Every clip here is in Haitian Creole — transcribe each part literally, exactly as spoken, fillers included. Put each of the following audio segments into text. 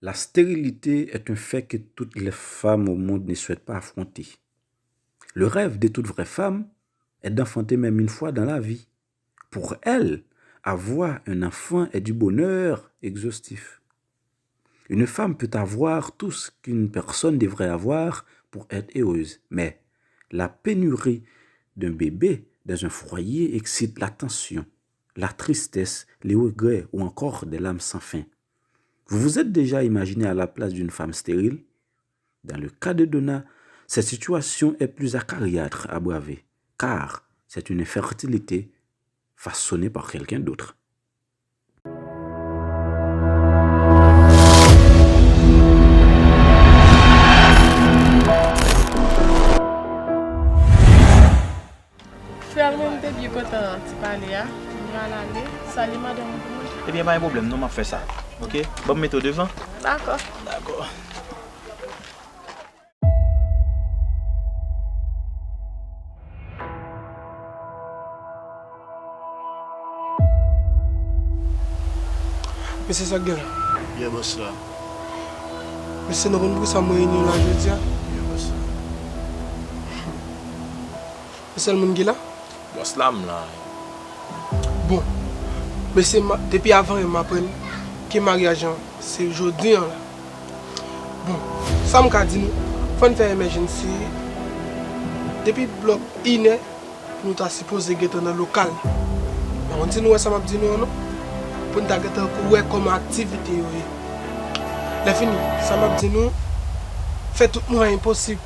La stérilité est un fait que toutes les femmes au monde ne souhaitent pas affronter. Le rêve de toute vraie femme est d'enfanter même une fois dans la vie. Pour elle, avoir un enfant est du bonheur exhaustif. Une femme peut avoir tout ce qu'une personne devrait avoir pour être heureuse, mais la pénurie d'un bébé dans un foyer excite la tension, la tristesse, les regrets ou encore des larmes sans fin. Vous vous êtes déjà imaginé à la place d'une femme stérile? Dans le cas de Donna, cette situation est plus acariâtre à braver, car c'est une infertilité façonnée par quelqu'un d'autre. Frè m, mwen te byen kontan ti pale a. M pral ale. Salye madanm ou pou mwen. Ebyen, pa gen pwoblèm, non, m ap fè sa. Oke? Ban m mete w devan. Dakò. Dakò. Mesye, sa k gen la? Byen, bòs la. Mesye, nou konn poukisa mwen reyini la jodi a? Byen, bòs la. Mesye, moun ki la? Bòs la, m la. Bon, mesye, ma- depi avan yè m aprann ke maryaj lan se jodi an la. Bon, sa m ka di nou, fò n fè emergency depi blòk inè pou nou ta sipoze gentan nan lokal. Mwen konn si nou wè sa m ap di nou an non. Pou n ta gentan wè kòman aktivite yo ye. Lè fini, sa m ap di nou, fè tout mwayen posib.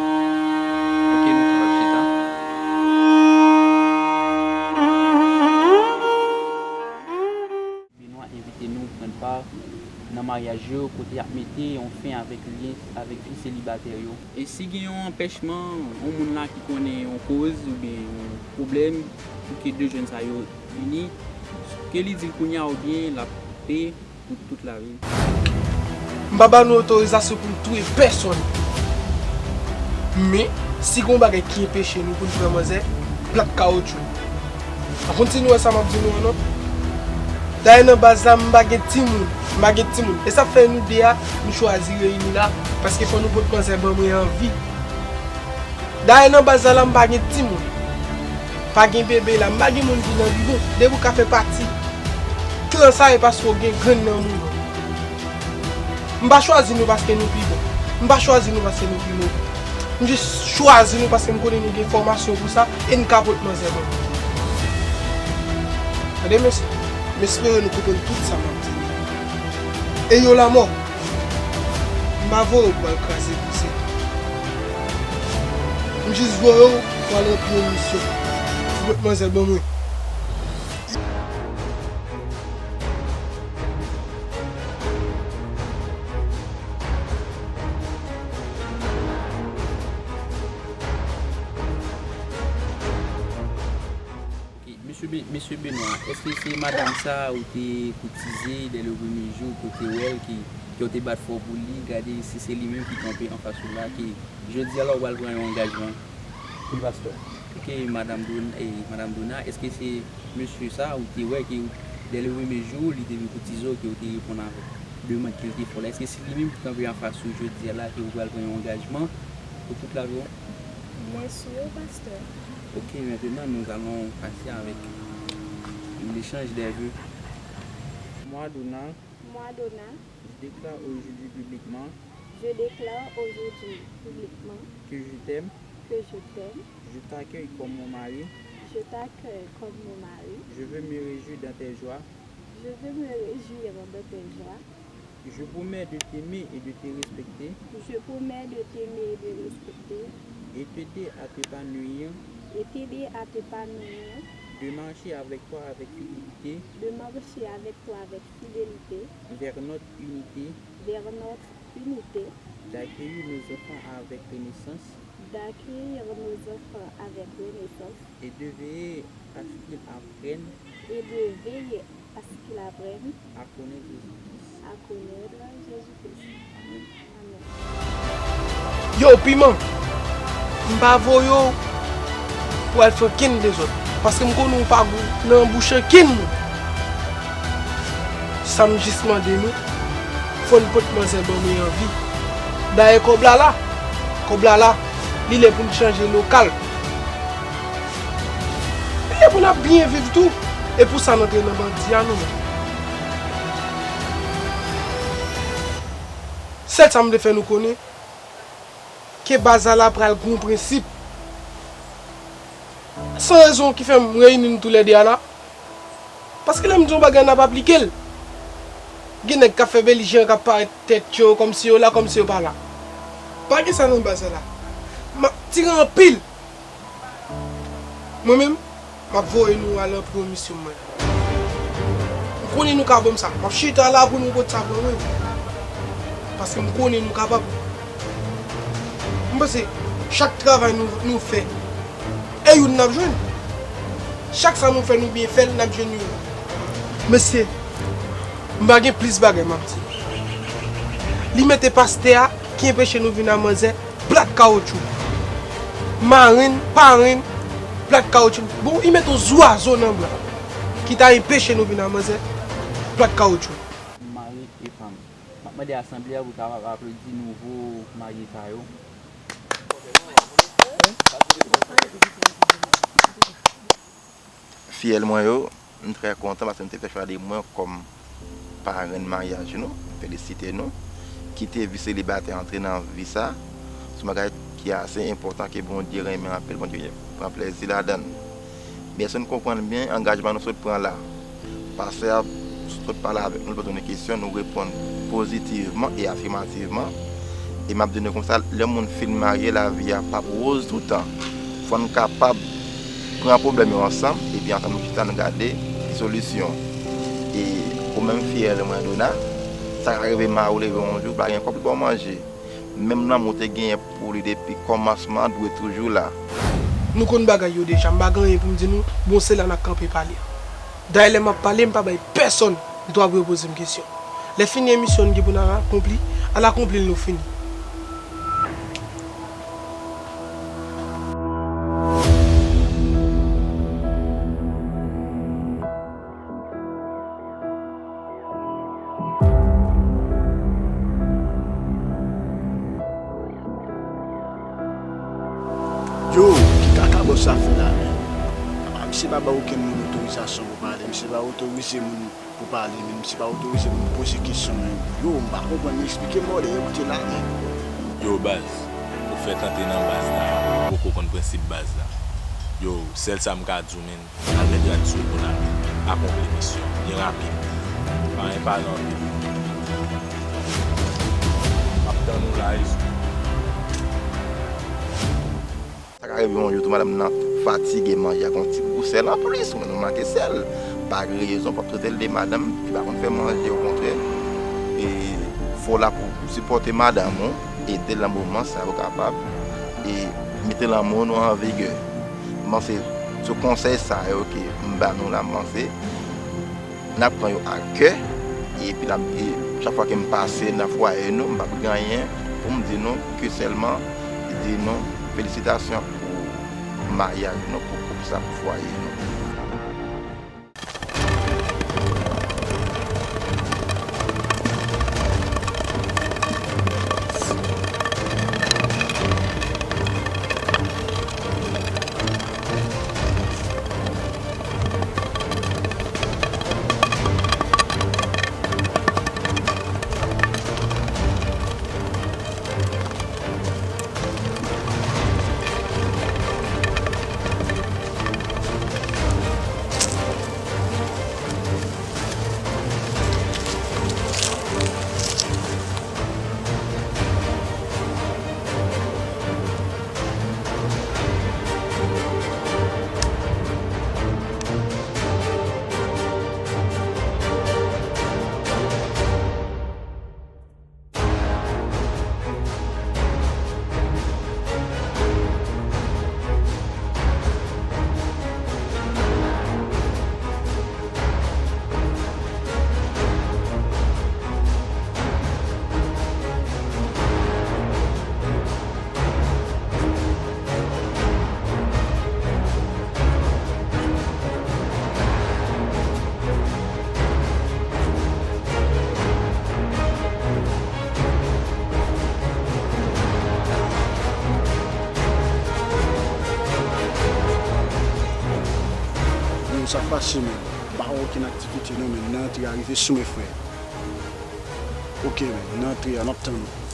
Ok, nou kapab chita. Benoît envite nou pran pa nan maryaj yo kote y ap mete yon fen avèk lyen avèk vi selibatè yo. E si gen yon anpèchman, yon moun la ki konnen yon koz oubyen yon pwoblèm pou ke de jèn sa yo ini, ke li di l kounye a oubyen l ap peye pou tout lavi l. M pa ba nou otorizasyon pou n touye pèsonn. Men, si gen yon bagay ki enpeche nou pou n pran manzè, plat kawotchou. An kontinye wè sa m ap di nou an non. Dayè nan baz la, m pa gen timoun. M pa gen timoun. E sa k fè nou de a, nou chwazi reyini la, paske fò nou pot manzè ban mwen anvi. Dayè nan baz la, la, m pa gen timoun. Pa gen bebe la, m pa gen moun ki nan bidon. Depi w ka fè pati klan sa, e paske w gen grenn nan moun. M pa chwazi nou paske nou pi bon. M pa chwazi nou paske nou pi move. M jis chwazi nou paske m konnen nou gen fòmasyon pou sa e n ka pot manzè bon. Tande, mesye, m espere nou konprann tout sa m ap di nou. E yo lanmò, m pa voye w pou al kraze brize. M jis voye w pou al ranpli yon misyon. Pou pot manzè ban mwen. Ok, mesye Be-, mesye Benoît, èske se madanm sa a ou te koutize dès le premier jour ke w te wè l, ke, ke w te bat fò pou li, gade si se li menm ki kanpe anfas ou la, ke jodi a la ou pral pran yon angajman? Wi, pastè. Ok, madanm Don-, eh, madanm Dona, èske se mesye sa a ou te wè ke dès le premier jour li te vin koutize w, ke w te reponn avèk demann ke l te fè w la? Èske se li menm ki kanpe anfas ou jodi a la, ke ou pral pran yon angajman pou tout lavi w? Bien sûr, pasteur. Ok, maintenant nous allons passer avec l'échange des vœux. Moi, Dona, Moi, Dona, je déclare aujourd'hui publiquement je déclare aujourd'hui publiquement que je t'aime que je t'aime. Je t'accueille comme mon mari. Je t'accueille comme mon mari. Je veux me réjouir dans tes joies. Je veux me réjouir dans tes joies. Je promets de t'aimer et de te respecter. Je promets de t'aimer et de respecter. Et t'aider à t'épanouir. Et t'aider à t'épanouir. De marcher avec toi avec fidélité. De marcher avec toi avec fidélité. Vers notre unité. Vers notre unité. D'accueillir nos enfants avec connaissance. D'accueillir nos enfants avec connaissance. Et de veiller à ce qu'ils apprennent. Et de veiller à ce qu'ils apprennent. À connaître Jésus-Christ. À connaître Jésus-Christ. Amen. Amen. Yo, Piman, m pa voye w pou al fè okenn dezòd, paske m konnen w pa gou nan bouch okenn moun. Sa m jis mande nou, fò n pot manzè ban mwen anvi. Dayè kòb la la, kòb la la, li lè pou n chanje lokal. Li lè pou n ap byen viv tou. E pou sa n antre nan bandi a nou menm. Sèl sa m vle fè nou konnen, ke baz la la pral gon prensip. San rezon ki fè m reyini nou toulède a la, paske lè m di yon bagay n ap aplike l. Gen nèg k ap fè belijeran, k ap parèt tèt yo, kòmsi yo la, kòmsi yo pa la. Pa gen sa nan baz la la. M ap tire anpil. Mwen menm, m ap voye nou al nan pwen misyon mwen. M konnen nou ka ban m sa. M ap chita la pou nou pot sa ban mwen. Paske m konnen nou kapab. M panse chak travay nou, nou fè, e youn n ap jwenn. Chak sa nou fè, nou byen fè l, n ap jwenn youn. Mesye, m pa gen plis bagay m ap di. Li mete pastè a ki enpeche nou vin a manzè, plat kawotchou. Marenn, parenn, plat kawotchou. Bon, li mete yon zwazo nan bwa ki ta enpeche nou vin a manzè, plat kawotchou. Mari e fanm. M ap mande asanble a pou kapab aplodi nouvo marye sa yo. Fiyèl mwen yo, m trè kontan paske m te fè chwa de mwen kòm parenn maryaj nou. Felisite nou. Kite vi selibatè antre nan vi sa. Se yon bagay ki ase enpòtan ke Bondye renmen anpil, Bondye pran plezi ladan l. Byen si n konprann byen angajman nou sot pran la. Pastè a sot pale avèk nou, l poze nou kesyon, nou reponn pozitivman e afimativman. E m ap di nou konsa, lè moun fin marye, lavi a p ap woz toutan. Fò n kapab pran pwoblèm yo ansanm, epi ansanm nou chita, nou gade ki solisyon. E ou menm fiyèl mwen, Dona, sa ka rive mari w leve yon jou, pa gen kòb li ba w manje. Menm lanmou w te genyen pou li depi kòmansman an dwe toujou la. Nou konn bagay yo deja, m pa gen anyen pou m di nou, bon, se la n ap kanpe pale a. Dayè, lè m ap pale, m pa bay pèsòn dwa pou yo poze m kesyon. Lè fini emisyon n gen pou n al akonpli, al akonpli l, nou fini. Yo, ki kaka bòs sa fè la menm? Apa misye pa ba okenn moun otorizasyon pou pale, misye pa otorize moun pou pale, men misye pa otorize moun poze kesyon menm. Yo, m pa konprann, men eksplike m bòdè yo kote la menm. Yo, baz, ou fèk antre nan baz la, ou poko konn prensip baz la. Yo, sèl sa m ka di w, men, al met rad sou w pou n al akonpli misyon. Byen rapid. Pa gen pale anpil. M ap tann ou la, Ezou. Sa ka rive yon jou tou, madanm nan fatige, manje a gon ti gou sèl anplis, ou menm ou manke sèl. Pa gen rezon pou w ap trete l de madanm ki pa konn fè manje, okontrè. E fò w la pou w sipòte madanm ou, ede l nan moman sa pou w kapab e mete lanmou nou an vigè. M panse sou konsèy sa yo ke m ba nou la, m panse n ap pran yo a kè, epi n ap, e chak fwa ke m pase nan fwaye nou, m p ap gen anyen pou m di nou ke sèlman di nou felisitasyon pou maryaj nou, pou koup sa, pou fwaye nou. Sa pase, men. Pa okenn aktivite, non, men. Nan antre a, rive sou mwen, frè. Oke, men. Nan antre a, m ap tann ou.